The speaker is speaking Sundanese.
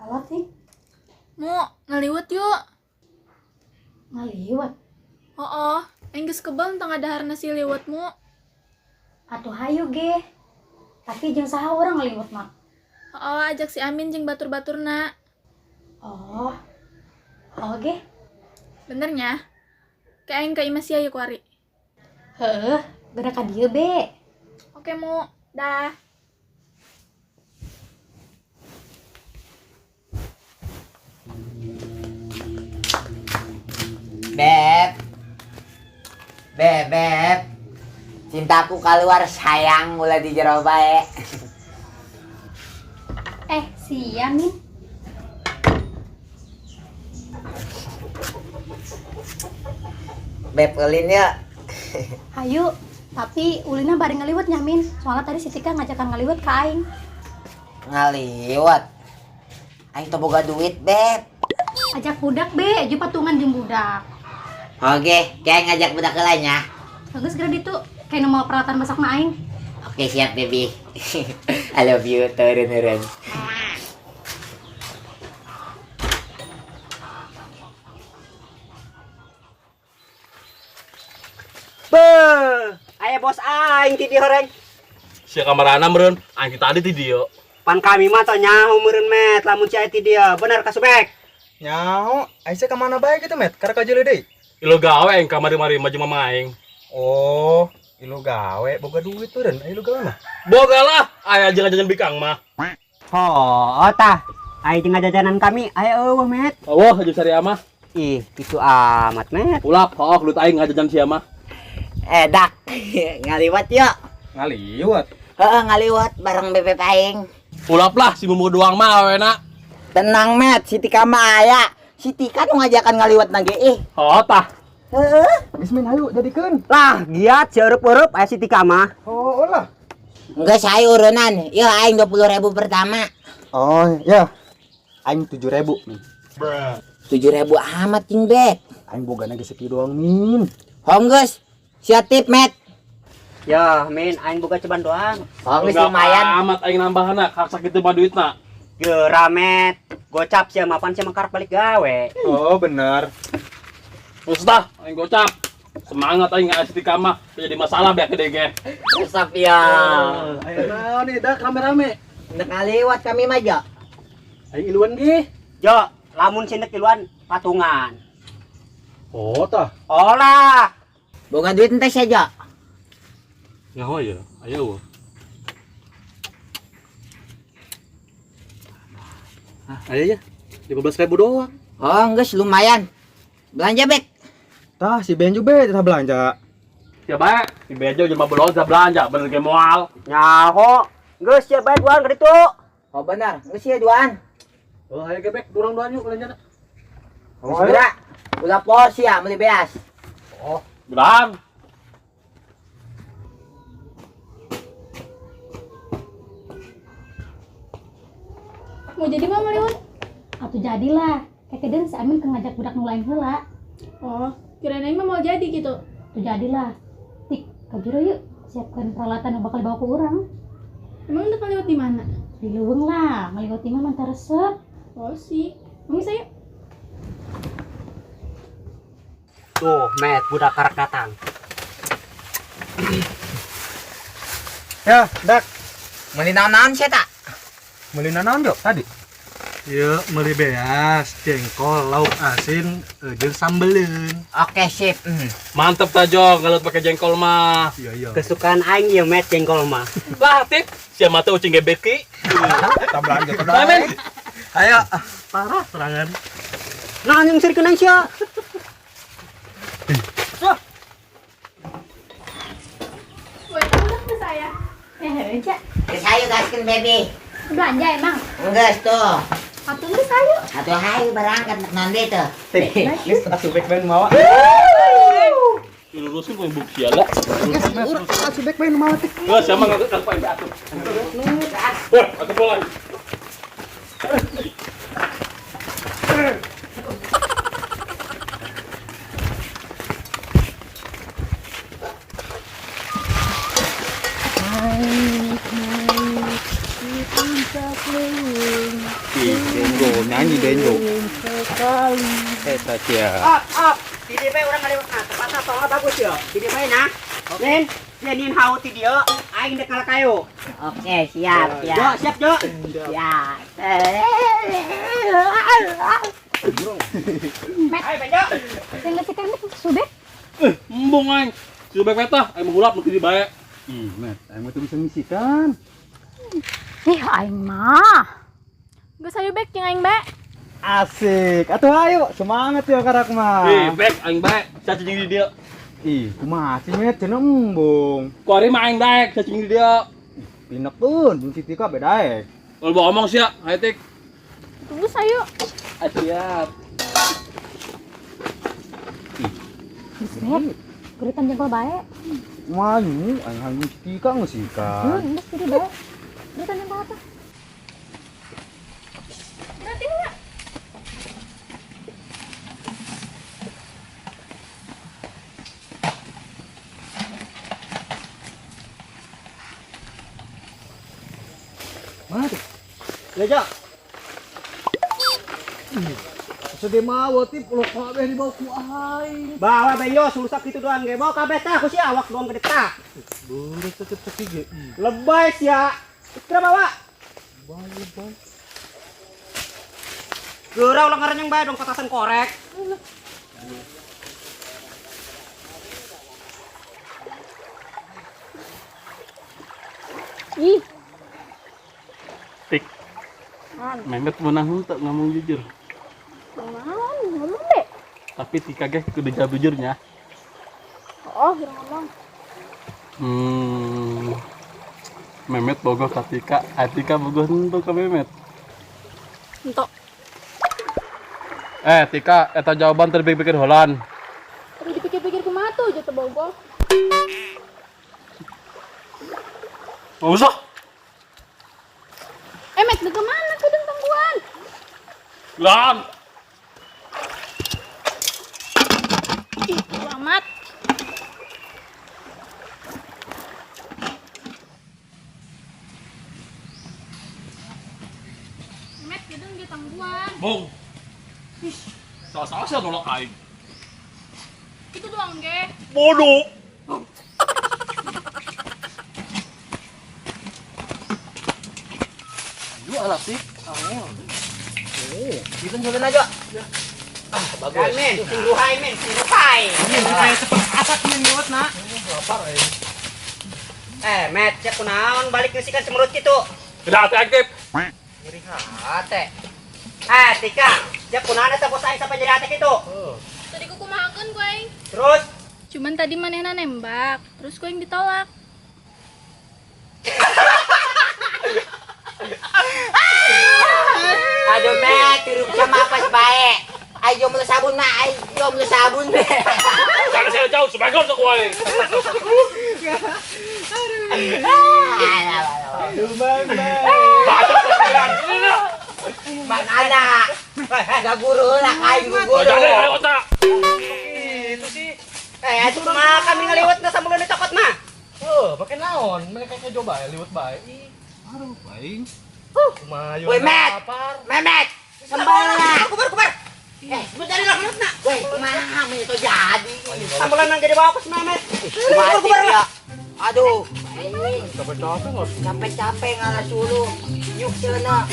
Halo, Tik. Mu, ngaliwet yuk. Ngaliwet. Oh, aing geus kebel tong ngadahar nasi liwet mu. Atuh hayu ge. Tapi jeung saha urang ngaliwet mah? Oh, ajak si Amin jeung batur-baturna. Oh. Oh ge. Benernya? Ke aing ka imah sia yeuh kuari. Heeh, geura ka dieu be. Oke, Mu. Dah. Beb. Bebeb. Cintaku keluar sayang mulai di jero bae. Eh, sia Min. Beb ulin yuk. Hayu, tapi ulina bari ngaliwet nya Min. Soalnya tadi si Tika ngajakan ngaliwet ka aing. Ngaliwet. Aing teu boga duit, Beb. Ajak budak be, jeung patungan jeung budak. Oke, kayak ngajak budak lainnya. Bagus geura ditu, kayak nu mau peralatan masak mah aing. Oke, siap, baby. I love you, turun-turun. Beuh, aya bos aing ti dieu horeng. Sia kamarana meureun, aing ti tadi ti dieu. Pan kami mah teu nyaho meureun met lamun sia ti dieu. Bener ka Subek? Nyaho, Aisyah ka mana bae gitu met? Karek ka jeuleut deui. Ilu gawe aing kamari-mari mah jeung mama aing. Oh, ilu gawe boga duit meureun, ilu gawe mah. Boga lah, aya jeung jajan bikang mah. Oh, tah. Aya jeung jajanan kami, aya eueuh met. Eueuh jeung saria mah. Ih, kitu amat met. Ulap, hok duit aing ngajajan sia mah. Eh, dak. Ngaliwat yuk. Ngaliwat. Heeh, ngaliwat bareng bebeb aing. Ulap lah si Mumu doang mah awena. Tenang, Met, si Tika mah aya. Si Tika nu ngajakan ngaliwat na ge ih. Oh, tah. Heeh. Geus min hayu jadikeun. Lah, giat si eurup-eurup aya si Tika mah. Oh, lah. Enggak saya urunan. Yeuh aing 20.000 pertama. Oh, ya. Aing 7.000 nih. 7.000 amat jeung Beb. Aing bogana geus sepi doang, Min. Hong geus. Sia tip, Met. Ya, Min, aing boga ceban doang. Hong geus lumayan. Amat aing nambahanna, kak sakitu mah duitna. Geura met. Gocap sia mapan sia mangkar balik gawe. Oh, bener. Geus tah, aing gocap. Semangat aing ngasih Tika mah, jadi masalah beak gede ge. Resep ya. Ayo naon nih, dak rame-rame. Ndek ngaliwat kami mah, Jo. Aing iluan ge. Jo, lamun sindek iluan patungan. Oh, tah. Olah. Boga duit ente sia, Jo. Nyaho ya, ayo. Ah, ayo ya. 15.000 doang. Oh, geus lumayan. Belanja, Bek. Tah, si Benjo be tah belanja. Ya bae, si Benjo jeung mah belanja belanja, bener ge moal. Nyaho. Geus sia bae duaan ka ditu. Oh, bener. Geus sia duaan. Oh, ayo ge Bek, durang duaan yuk belanja. Geus geura. Ulah pos ya meuli beas. Oh, duaan. Mau jadi mah ngaliwet? Atuh jadilah. Kekedeun si Amin ke ngajak budak nu lain heula. Oh, kirain aing mah mau jadi gitu. Atuh jadilah. Tik, ka jero yuk. Siapkan peralatan yang bakal dibawa ke urang. Emang udah ngaliwet di mana? Di leuweung lah, ngaliwet mah mantap resep. Oh sih. Emang saya? Tuh, met budak karak datang. Ya, dak. Meuli naon-naon sia tak? Meuli naon, Jo, tadi? Ieu meuli beas, jengkol, lauk asin, jeung sambeleun. Oke, sip. Mantep ta, Jo, ngaliwet pakai jengkol mah. Iya, iya. Kesukaan aing ieu met jengkol mah. Lah, tip. Sia mah teh ucing gebeki. Kita belanja ke Amin. Ayo. Parah serangan. Nah, yang sirkeun aing sia. Woi, udah ke saya. Eh, aja. Geus hayu gaskeun, baby. Belanja emang. Geus tuh. Atuh geus hayu. Atuh hayu berangkat nanti tuh. Geus atuh bek bae nu mawa. Lurusin ku buk sia lah. Geus atuh bek bae nu mawa teh. Geus sia mah ngangkat ka aing atuh. Wah, atuh bola. Ih, Benjo nyanyi Benjo. Sekali. Eta cia. Up, up. Di dieu bae urang ngaliwet nah, tempatna soalna bagus ya. Di dieu bae nah. Min, sia nyin hau ti dieu, aing dek ngalah kayu. Oke, siap, Jo, siap. siap Jo. Siap. Ayo Benjo. Yang si kemet subek. Embung aing. Si Subek peta, aing menghulap nu kitu bae. Ih, Met, aing mah teu bisa ngisikan. Ih, aing mah. Geus ayo bek jeung aing bae. Asik. Atuh ayo, semangat ya karak mah. Ih, bek aing bae, sia cicing di dieu. Ih, kumaha sih Met, cenah embung. Kuari mah aing daek, sia cicing di dieu. Pinekeun, jeung si Tika beda daek. Kalau bawa omong sia, ayo tik. Tunggu ayo. Ah, siap. Geus bek. Guritan jengkol bae. Manyu, aing hayang si Tika ngesikan. Geus kitu bae. Guritan jengkol apa? Berarti enggak? Mana tuh? Ya Jo. Sedih mah tip ulah kabeh dibawa ku aing. Bawa Benjo sulusak kitu doang ge. Bawa kabeh tah ku sia awak doang gede tah. Beres tetep sepi ge. Lebay sia. Kira bawa. Bae bae. Geura ulah ngaran yang bae dong petasan korek. Ih, Tik. Memet menang henteu ngomong jujur. naon ngomong deh. Tapi Tika ge kudu jawab jujurnya. Oh, urang ngomong. Memet bogoh ka Tika, Tika bogoh henteu ka Memet. Entok. Tika, eta jawaban teu dipikir-pikir heulaan. Tapi dipikir-pikir kumaha tuh jatuh bogoh. Nggak usah. Met, lu kemana kudu tungguan? Lan. Ih, amat. Met, gedung di tangguan. Bung. Salah-salah sih nolak aing. Itu doang ge. Bodoh. Ayo alat sih. Kita cobain aja. Ah, bagus. Men, sing ruhai men, sing ruhai. Supaya cepet asak min liwet nak. Lapar aing. Met, cek kunaon balik ngesikan cemberut kitu. Tidak hati aktif. Nyeri hate. Tika, cek kunaon eta bos aing sampai jadi hate kitu. Tadi ku kumahakeun ku aing. Terus Cuman tadi manehna nembak, terus ku aing ditolak. Aduh, Met, tiru sama apa bae. Ayo mulu sabun mah, ayo mulu sabun. Jangan saya jauh, sebagai sok wae. Baca sekalian. Mana? Gak guru lah, aing guru. Jadi ayo otak. Itu sih. Atuh mah kami ngaliwet na samulun di tokot mah. Oh, pakai naon? Mereka kayak coba ya, liwet bae. Ih, aduh, aing. Kumaha Woi, Met. Memet, sambal lah. Kubar kubar. Sebentar Lah liwet na. Woi, kumaha itu jadi. Sambulan nang gede bawa ku si Memet. Kumaha Kubar ya. Aduh, Capek-capek nggak capek-capek ngalah suluh. Nyuk ceuna.